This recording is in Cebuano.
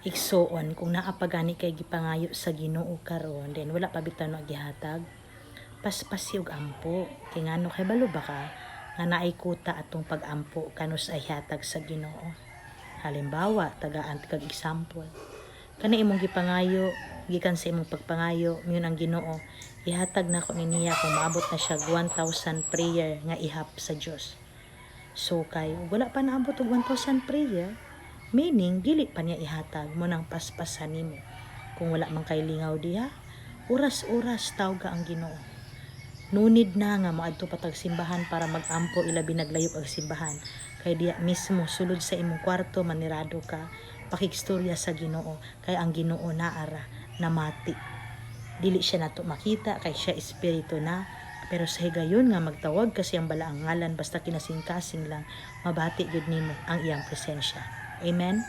Igsuon, kung naa pa gani kay gipangayo sa Ginoo karon, then wala pa bitaw na gihatag, paspasi og ampo. Kay ngano, kay balo ba ka nga naay kuta atong pag-ampo kanus ay hatag sa Ginoo? Halimbawa, tagaan kag example. Kani imong gipangayo, gikan sa imong pagpangayo, miingon ang Ginoo, "Ihatag nako ni niya kung maabot na siya 1,000 prayer nga ihap sa Dios." So kay wala pa naabot og 1,000 prayer, meaning dili pa niya ihatag mo nang paspasan nimo. Kung wala man kay lingaw diha, oras-oras tawga ang Ginoo. No need na nga moadto pa tag simbahan para mag-ampo, ilabi naglayo ang simbahan. Kay diya mismo sulod sa imong kwarto, manirado ka, pakigstorya sa Ginoo, kay ang Ginoo naara namati. Dili siya nato makita kay siya espiritu na, pero sa higayon nga magtawag kasi ang balaang ngalan, basta kinasingkasing lang, mabati gyud nimo ang iyang presensya. Amen.